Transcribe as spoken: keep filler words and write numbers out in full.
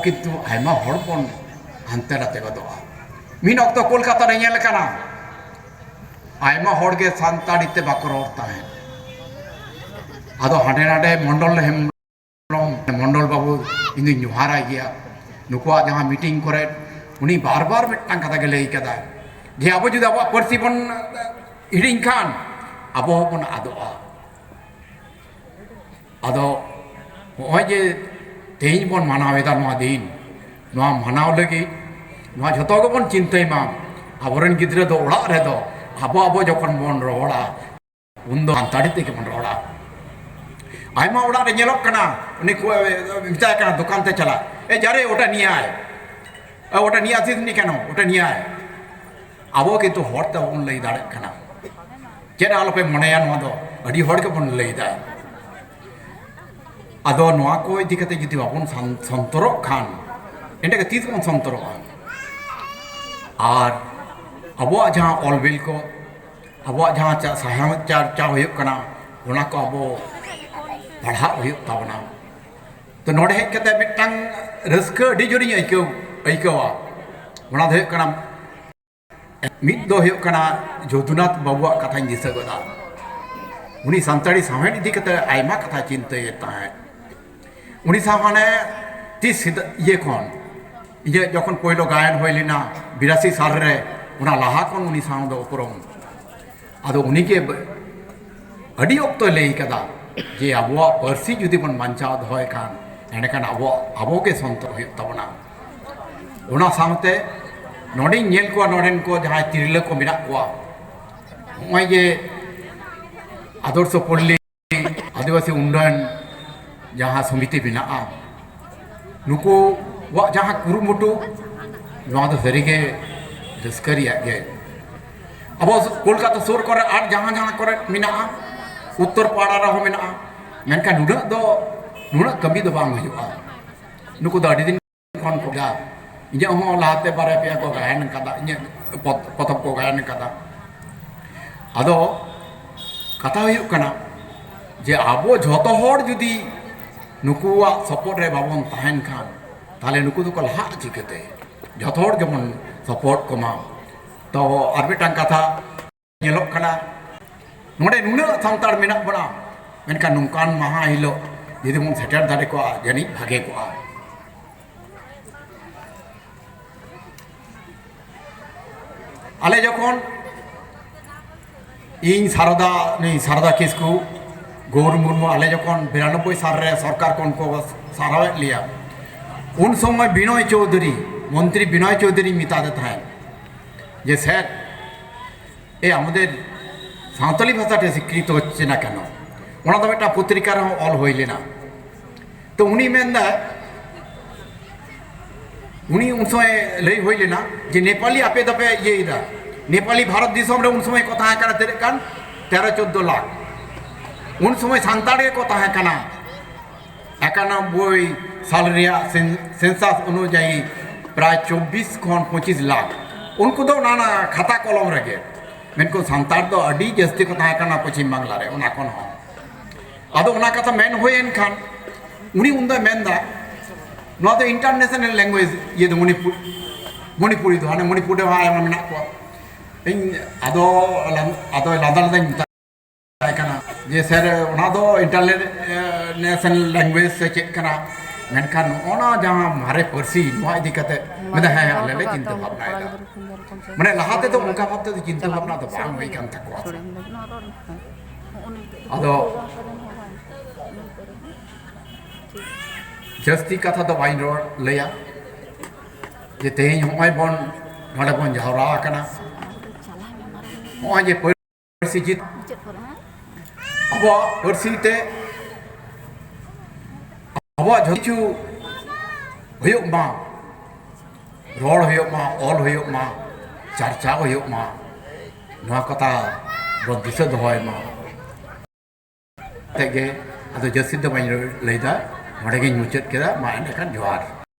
ᱠᱤᱱᱛᱩ ᱟᱭᱢᱟ ᱦᱚᱲ ᱵᱚᱱ ᱦᱟᱱᱛᱮ ᱱᱟᱛᱮ ᱜᱚᱫᱚᱜᱼᱟ᱾ ᱢᱤᱫ ᱚᱠᱛᱚ ᱠᱳᱞᱠᱟᱛᱟ ᱨᱮ ᱧᱮᱞ ᱠᱟᱱᱟ, ᱟᱭᱢᱟ ᱦᱚᱲ ᱜᱮ ᱥᱟᱱᱛᱟᱲᱤ ᱛᱮ ᱵᱟᱠᱚ ᱨᱚᱲ ᱛᱟᱦᱮᱸᱫ᱾ ᱟᱫᱚ ᱦᱟᱸᱰᱮ ᱱᱟᱰᱮ ᱢᱚᱱᱰᱚᱞ ᱦᱮᱢᱵᱨᱚᱢ, ᱢᱚᱱᱰᱚᱞ ᱵᱟᱹᱵᱩ, ᱤᱧ ᱫᱩᱧ ᱡᱚᱦᱟᱨᱟᱭ ᱜᱮᱭᱟ᱾ ᱱᱩᱠᱩᱣᱟᱜ ᱡᱟᱦᱟᱸ ᱢᱤᱴᱤᱝ ᱠᱚᱨᱮ ᱩᱱᱤ ᱵᱟᱨ ᱵᱟᱨ ᱢᱤᱫᱴᱟᱝ ᱠᱟᱛᱷᱟ ᱜᱮ ᱞᱟᱹᱭ ᱠᱟᱫᱟᱭ ᱡᱮ ᱟᱵᱚ ᱡᱩᱫᱤ ᱟᱵᱚᱣᱟᱜ ᱯᱟᱹᱨᱥᱤ ᱵᱚᱱ ᱦᱤᱲᱤᱧ ᱠᱷᱟᱱ ᱟᱵᱚ ᱦᱚᱸᱵᱚᱱ ᱟᱫᱚᱜᱼᱟ᱾ ᱟᱫᱚ ᱱᱚᱜᱼᱚᱭ ᱡᱮ ᱛᱮᱦᱮᱧ ᱵᱚᱱ ᱢᱟᱱᱟᱣ ᱮᱫᱟ ᱱᱚᱣᱟ ᱫᱤᱱ, ᱱᱚᱣᱟ ᱢᱟᱱᱟᱣ ᱞᱟᱹᱜᱤᱫ ᱱᱚᱣᱟ ᱡᱷᱚᱛᱚ ᱜᱮᱵᱚᱱ ᱪᱤᱱᱛᱟᱹᱭ ᱢᱟ᱾ ᱟᱵᱚᱨᱮᱱ ᱜᱤᱫᱽᱨᱟᱹ ᱫᱚ ᱚᱲᱟᱜ ᱨᱮᱫᱚ ᱟᱵᱚ ᱟᱵᱚ ᱡᱚᱠᱷᱚᱱ ᱵᱚᱱ ᱨᱚᱲᱟ, ᱩᱱᱫᱚ ᱥᱟᱱᱛᱟᱲᱤ ᱛᱮᱜᱮ ᱵᱚᱱ ᱨᱚᱲᱟ᱾ ᱟᱭᱢᱟ ᱚᱲᱟᱜ ᱨᱮ ᱧᱮᱞᱚᱜ ᱠᱟᱱᱟ, ᱩᱱᱤ ᱠᱚ ᱢᱮᱛᱟᱭ ᱠᱟᱱᱟ ᱫᱚᱠᱟᱱ ᱛᱮ ᱪᱟᱞᱟᱜ, "ᱮ ᱡᱟᱨᱮ, ᱳᱴᱟ ᱱᱤᱭᱮ ᱟᱭ, ᱮ, ᱳᱴᱟ ᱱᱤᱭᱮ ᱟᱥᱤᱥ ᱱᱤ ᱠᱮᱱᱚ, ᱳᱴᱟ ᱱᱤᱭᱮ ᱟᱭ।" ᱟᱵᱚ ᱠᱤᱱᱛᱩ ᱦᱚᱲ ᱛᱮ ᱵᱟᱵᱚᱱ ᱞᱟᱹᱭ ᱫᱟᱲᱮᱭᱟᱜ ᱠᱟᱱᱟ᱾ ᱪᱮᱫ ᱟᱞᱚᱯᱮ ᱢᱚᱱᱮᱭᱟ, ᱱᱚᱣᱟ ᱫᱚ ᱟᱹᱰᱤ ᱦᱚᱲ ᱜᱮᱵᱚᱱ ᱞᱟᱹᱭᱫᱟ᱾ ᱟᱫᱚ ᱱᱚᱣᱟ ᱠᱚ ᱤᱫᱤ ᱠᱟᱛᱮ ᱡᱩᱫᱤ ᱵᱟᱵᱚᱱ ᱥᱟᱱ-, ᱥᱚᱱᱛᱚᱨᱚᱜ ᱠᱷᱟᱱ, ᱮᱸᱰᱮ ᱜᱮ ᱛᱤᱥ ᱵᱚᱱ ᱥᱚᱱᱛᱚᱨᱚᱜᱼᱟ? ᱟᱨ ᱟᱵᱚᱣᱟᱜ ᱡᱟᱦᱟᱸ ᱚᱞ ᱵᱤᱞ ᱠᱚ, ᱟᱵᱚᱣᱟᱜ ᱡᱟᱦᱟᱸ ᱪᱟ-, ᱥᱟᱶᱦᱮᱫ ᱪᱟᱨᱪᱟ ᱦᱩᱭᱩᱜ ᱠᱟᱱᱟ, ᱚᱱᱟ ᱠᱚ ᱟᱵᱚ ᱯᱟᱲᱦᱟᱜ ᱦᱩᱭᱩᱜ ᱛᱟᱵᱚᱱᱟ᱾ ᱛᱚ, ᱱᱚᱰᱮ ᱦᱮᱡ ᱠᱟᱛᱮ ᱢᱤᱫᱴᱟᱝ ᱨᱟᱹᱥᱠᱟᱹ ᱟᱹᱰᱤ ᱡᱳᱨᱤᱧ ᱟᱹᱭᱠᱟᱹᱣ, ᱟᱹᱭᱠᱟᱹᱣᱟ᱾ ᱚᱱᱟ ᱫᱚ ᱦᱩᱭᱩᱜ ᱠᱟᱱᱟ, ᱢᱤᱫ ᱫᱚ ᱦᱩᱭᱩᱜ ᱠᱟᱱᱟ ᱡᱚᱫᱩᱱᱟᱛᱷ ᱵᱟᱵᱩᱣᱟᱜ ᱠᱟᱛᱷᱟᱧ ᱫᱤᱥᱟᱹ ᱜᱚᱫᱟ᱾ ᱩᱱᱤ ᱥᱟᱱᱛᱟᱲᱤ ᱥᱟᱶᱦᱮᱫ ᱤᱫᱤ ᱠᱟᱛᱮ ᱟᱭᱢᱟ ᱠᱟᱛᱷᱟᱭ ᱪᱤᱱᱛᱟᱹᱭᱮᱫ ᱛᱟᱦᱮᱸᱫ᱾ ᱩᱱᱤ ᱥᱟᱶ ᱦᱟᱱᱮ ᱛᱤᱥ ᱥᱮᱫ-, ᱤᱭᱟᱹ ᱠᱷᱚᱱ, ᱤᱧᱟᱹᱜ ᱡᱚᱠᱷᱚᱱ ᱯᱳᱭᱞᱳ ᱜᱟᱭᱟᱱ ᱦᱩᱭ ᱞᱮᱱᱟ ᱵᱤᱨᱟᱥᱤ ᱥᱟᱞ ᱨᱮ, ᱚᱱᱟ ᱞᱟᱦᱟ ᱠᱷᱚᱱ ᱩᱱᱤ ᱥᱟᱶ ᱫᱚ ᱩᱯᱨᱩᱢ᱾ ᱟᱫᱚ ᱩᱱᱤᱜᱮ ᱵ-, ᱟᱹᱰᱤ ᱚᱠᱛᱚᱭ ᱞᱟᱹᱭ ᱠᱟᱫᱟ ᱡᱮ ᱟᱵᱚᱣᱟᱜ ᱯᱟᱹᱨᱥᱤ ᱡᱩᱫᱤ ᱵᱚᱱ ᱵᱟᱧᱪᱟᱣ ᱫᱚᱦᱚᱭ ᱠᱷᱟᱱ, ᱮᱸᱰᱮᱠᱷᱟᱱ ᱟᱵᱚᱣᱟᱜ, ᱟᱵᱚᱜᱮ ᱥᱚᱱᱛᱚᱨ ᱦᱩᱭᱩᱜ ᱛᱟᱵᱚᱱᱟ᱾ ᱚᱱᱟ ᱥᱟᱶᱛᱮ ᱱᱚᱰᱮᱧ ᱧᱮᱞ ᱠᱚᱣᱟ, ᱱᱚᱰᱮᱱ ᱠᱚ ᱡᱟᱦᱟᱸᱭ ᱛᱤᱨᱞᱟᱹ ᱠᱚ ᱢᱮᱱᱟᱜ ᱠᱚᱣᱟ, ᱱᱚᱜᱼᱚᱭ ᱡᱮ ᱟᱫᱚᱨᱥᱚ ᱯᱚᱞᱞᱤ ᱟᱹᱫᱤᱵᱟᱹᱥᱤ ᱩᱱᱱᱚᱭᱚᱱ ᱡᱟᱦᱟᱸ ᱥᱚᱢᱤᱛᱤ ᱢᱮᱱᱟᱜᱼᱟ, ᱱᱩᱠᱩᱣᱟᱜ ᱡᱟᱦᱟᱸ ᱠᱩᱨᱩᱢᱩᱴᱩ, ᱱᱚᱣᱟ ᱫᱚ ᱥᱟᱹᱨᱤᱜᱮ ᱨᱟᱹᱥᱠᱟᱹ ᱨᱮᱭᱟᱜ ᱜᱮ᱾ ᱟᱵᱚ ᱠᱳᱞᱠᱟᱛᱟ ᱥᱩᱨ ᱠᱚᱨᱮ ᱟᱨ ᱡᱟᱦᱟᱸ ᱡᱟᱦᱟᱸ ᱠᱚᱨᱮ ᱢᱮᱱᱟᱜᱼᱟ, ᱩᱛᱛᱚᱨ ᱯᱟᱲᱟ ᱨᱮᱦᱚᱸ ᱢᱮᱱᱟᱜᱼᱟ, ᱢᱮᱱᱠᱷᱟᱱ ᱱᱩᱱᱟᱹᱜ ᱫᱚ, ᱱᱩᱱᱟᱹᱜ ᱠᱟᱹᱢᱤ ᱫᱚ ᱵᱟᱝ ᱦᱩᱭᱩᱜᱼᱟ᱾ ᱱᱩᱠᱩ ᱫᱚ ᱟᱹᱰᱤ ᱫᱤᱱ ᱠᱷᱚᱱ ᱠᱚ ᱜᱟ-, ᱤᱧᱟᱹᱜ ᱦᱚᱸ ᱞᱟᱦᱟᱛᱮ ᱵᱟᱨᱭᱟ ᱯᱮᱭᱟ ᱠᱚ ᱜᱟᱭᱟᱱ ᱠᱟᱫᱟ, ᱤᱧᱟᱹᱜ ᱯᱚᱛ-, ᱯᱚᱛᱚᱵ ᱠᱚ ᱜᱟᱭᱟᱱ ᱠᱟᱫᱟ᱾ ᱟᱫᱚ ᱠᱟᱛᱷᱟ ᱦᱩᱭᱩᱜ ᱠᱟᱱᱟ ᱡᱮ ᱟᱵᱚ ᱡᱷᱚᱛᱚ ᱦᱚᱲ ᱡᱩᱫᱤ ᱱᱩᱠᱩᱣᱟᱜ ᱥᱚᱯᱚᱦᱚᱫ ᱨᱮ ᱵᱟᱵᱚᱱ ᱛᱟᱦᱮᱱ ᱠᱷᱟᱱ, ᱛᱟᱦᱞᱮ ᱱᱩᱠᱩ ᱫᱚᱠᱚ ᱞᱟᱦᱟᱜ ᱪᱤᱠᱟᱹᱛᱮ? ᱡᱚᱛᱚ ᱦᱚᱲ ᱡᱮᱢᱚᱱ ᱥᱟᱯᱳᱨᱴ ᱠᱚᱢᱟ᱾ ᱛᱚ ᱟᱨ ᱢᱤᱫᱴᱟᱝ ᱠᱟᱛᱷᱟ ᱧᱮᱞᱚᱜ ᱠᱟᱱᱟ, ᱱᱚᱰᱮ ᱱᱩᱱᱟᱹᱜ ᱥᱟᱱᱛᱟᱲ ᱢᱮᱱᱟᱜ ᱵᱚᱱᱟ, ᱢᱮᱱᱠᱷᱟᱱ ᱱᱚᱝᱠᱟᱱ ᱢᱟᱦᱟ ᱦᱤᱞᱳᱜ ᱡᱩᱫᱤ ᱵᱚᱱ ᱥᱮᱴᱮᱨ ᱫᱟᱲᱮ ᱠᱚᱜᱼᱟ, ᱡᱟᱹᱱᱤᱡ ᱵᱷᱟᱜᱮ ᱠᱚᱜᱼᱟ᱾ ᱟᱞᱮ ᱡᱚᱠᱷᱚᱱ, ᱤᱧ ᱥᱟᱨᱚᱫᱟ, ᱱᱩᱭ ᱥᱟᱨᱚᱫᱟ ᱠᱤᱥᱠᱩ, ᱜᱳᱣᱨ ᱢᱩᱨᱢᱩ, ᱟᱞᱮ ᱡᱚᱠᱷᱚᱱ ᱵᱤᱨᱟᱱᱚᱵᱵᱳᱭ ᱥᱟᱞ ᱨᱮ ᱥᱚᱨᱠᱟᱨ ᱠᱷᱚᱱ ᱠᱚ ᱥᱟᱨᱦᱟᱣᱮᱫ ᱞᱮᱭᱟ, ᱩᱱ ᱥᱚᱢᱚᱭ ᱵᱤᱱᱚᱭ ᱪᱳᱣᱫᱷᱩᱨᱤ, ᱢᱚᱱᱛᱨᱤ ᱵᱤᱱᱚᱭ ᱪᱳᱣᱫᱷᱩᱨᱤᱧ ᱢᱮᱛᱟᱫᱮ ᱛᱟᱦᱮᱸᱫ ᱡᱮ, "ᱥᱮᱨ, ᱮ ᱟᱢᱟᱫᱮᱨ ᱥᱟᱶᱛᱟᱞᱤ ᱵᱷᱟᱥᱟᱴᱟ ᱥᱤᱠᱠᱷᱤᱛ ᱦᱚᱪᱪᱷᱮ ᱱᱟ ᱠᱮᱱ?" ᱚᱱᱟ ᱫᱚ ᱢᱤᱫᱴᱟᱝ ᱯᱚᱛᱨᱤᱠᱟ ᱨᱮᱦᱚᱸ ᱚᱞ ᱦᱩᱭ ᱞᱮᱱᱟ᱾ ᱛᱚ ᱩᱱᱤ ᱢᱮᱱᱫᱟ, ᱩᱱᱤ ᱩᱱ ᱥᱚᱢᱚᱭ ᱞᱟᱹᱭ ᱦᱩᱭ ᱞᱮᱱᱟ ᱡᱮ, "ᱱᱮᱯᱟᱞᱤ ᱟᱯᱮ ᱫᱚᱯᱮ ᱤᱭᱟᱹᱭᱮᱫᱟ, ᱱᱮᱯᱟᱞᱤ ᱵᱷᱟᱨᱚᱛ ᱫᱤᱥᱚᱢ ᱨᱮ ᱩᱱ ᱥᱚᱢᱚᱭ ᱠᱚ ᱛᱟᱦᱮᱸ ᱠᱟᱱᱟ ᱛᱤᱱᱟᱹᱜ ᱜᱟᱱ? ᱛᱮᱨᱚ ᱪᱳᱫᱽᱫᱳ ᱞᱟᱠᱷ᱾ ᱩᱱ ᱥᱚᱢᱚᱭ ᱥᱟᱱᱛᱟᱲ ᱜᱮᱠᱚ ᱛᱟᱦᱮᱸ ᱠᱟᱱᱟ ᱮᱠᱟᱱᱚᱵᱵᱳᱭ ᱥᱟᱞ ᱨᱮᱭᱟᱜ ᱥᱮᱱ-, ᱥᱮᱱᱥᱟᱥ ᱚᱱᱩᱡᱟᱭᱤ ᱯᱨᱟᱭ ᱪᱚᱵᱵᱤᱥ ᱠᱷᱚᱱ ᱯᱚᱸᱪᱤᱥ ᱞᱟᱠᱷ᱾ ᱩᱱᱠᱩ ᱫᱚ ᱚᱱᱟ, ᱚᱱᱟ ᱠᱷᱟᱛᱟ ᱠᱚᱞᱚᱢ ᱨᱮᱜᱮ, ᱢᱮᱱᱠᱷᱟᱱ ᱥᱟᱱᱛᱟᱲ ᱫᱚ ᱟᱹᱰᱤ ᱡᱟᱹᱥᱛᱤ ᱠᱚ ᱛᱟᱦᱮᱸ ᱠᱟᱱᱟ ᱯᱚᱪᱷᱤᱢ ᱵᱟᱝᱞᱟ ᱨᱮ, ᱚᱱᱟ ᱠᱷᱚᱱ ᱦᱚᱸ᱾ ᱟᱫᱚ ᱚᱱᱟ ᱠᱟᱛᱷᱟ ᱢᱮᱱ ᱦᱩᱭᱮᱱ ᱠᱷᱟᱱ, ᱩᱱᱤ ᱩᱱᱫᱚᱭ ᱢᱮᱱᱫᱟ, ᱱᱚᱣᱟ ᱫᱚ ᱤᱱᱴᱟᱨᱱᱮᱥᱱᱟᱞ ᱞᱮᱝᱜᱩᱭᱮᱡᱽ, ᱤᱭᱟᱹ ᱫᱚ ᱢᱚᱱᱤᱯᱩᱨ, ᱢᱚᱱᱤᱯᱩᱨᱤ ᱫᱚ, ᱦᱟᱱᱮ ᱢᱚᱱᱤᱯᱩᱨ ᱨᱮ ᱟᱭᱢᱟ ᱢᱮᱱᱟᱜ ᱠᱚᱣᱟ᱾ ᱤᱧ ᱟᱫᱚ ᱞᱟᱸ-, ᱟᱫᱚ ᱞᱟᱸᱫᱟ ᱞᱟᱸᱫᱟᱧ ᱢᱮᱛᱟᱭ ᱠᱟᱱᱟ ᱡᱮ, "ᱥᱮᱨ, ᱚᱱᱟ ᱫᱚ ᱤᱱᱴᱟᱨᱱᱮᱥᱱᱟᱞ ᱞᱮᱝᱜᱩᱭᱮᱡᱽ ᱥᱮ ᱪᱮᱫ ᱠᱟᱱᱟ?" ᱢᱮᱱᱠᱷᱟᱱ ᱱᱚᱜᱼᱚ ᱱᱟ ᱡᱟᱦᱟᱸ ᱢᱟᱨᱮ ᱯᱟᱹᱨᱥᱤ, ᱱᱚᱣᱟ ᱤᱫᱤ ᱠᱟᱛᱮ ᱢᱮᱱᱫᱟ, "ᱦᱮᱸ, ᱟᱞᱮ ᱞᱮ ᱪᱤᱱᱛᱟᱹ ᱵᱷᱟᱵᱽᱱᱟᱭᱮᱫᱟ᱾" ᱢᱟᱱᱮ ᱞᱟᱦᱟ ᱛᱮᱫᱚ ᱚᱱᱠᱟ ᱵᱷᱟᱵᱽ ᱛᱮᱫᱚ ᱪᱤᱱᱛᱟᱹ ᱵᱷᱟᱵᱽᱱᱟ ᱫᱚ ᱵᱟᱝ ᱦᱩᱭ ᱠᱟᱱ ᱛᱟᱠᱚᱣᱟ᱾ ᱟᱫᱚ ᱡᱟᱹᱥᱛᱤ ᱠᱟᱛᱷᱟ ᱫᱚ ᱵᱟᱹᱧ ᱨᱚᱲ ᱞᱟᱹᱭᱟ, ᱡᱮ ᱛᱮᱦᱮᱧ ᱦᱚᱸᱜᱼᱚᱭ ᱵᱚᱱ ᱱᱚᱰᱮ ᱵᱚᱱ ᱡᱟᱣᱨᱟ ᱟᱠᱟᱱᱟ, ᱦᱚᱸᱜᱼᱚᱭ ᱡᱮ ᱯᱟᱹᱨᱥᱤ ᱡᱤᱛ, ᱟᱵᱚᱣᱟᱜ ᱯᱟᱹᱨᱥᱤ ᱛᱮ ᱟᱵᱚᱣᱟᱜ ᱡᱷᱚᱛᱚ ᱠᱤᱪᱷᱩ ᱦᱩᱭᱩᱜ ᱢᱟ, ᱨᱚᱲ ᱦᱩᱭᱩᱜ ᱢᱟ, ᱚᱞ ᱦᱩᱭᱩᱜ ᱢᱟ, ᱪᱟᱨᱪᱟᱣ ᱦᱩᱭᱩᱜ ᱢᱟ, ᱱᱚᱣᱟ ᱠᱟᱛᱷᱟ ᱵᱚᱱ ᱫᱤᱥᱟᱹ ᱫᱚᱦᱚᱭ ᱢᱟ᱾ ᱛᱮᱜᱮ ᱟᱫᱚ ᱡᱟᱹᱥᱛᱤ ᱫᱚ ᱵᱟᱹᱧ ᱞᱟᱹᱭᱫᱟ, ᱱᱚᱰᱮ ᱜᱤᱧ ᱢᱩᱪᱟᱹᱫ ᱠᱮᱫᱟ᱾ ᱢᱟ ᱮᱸᱰᱮᱠᱷᱟᱱ ᱡᱚᱦᱟᱨ᱾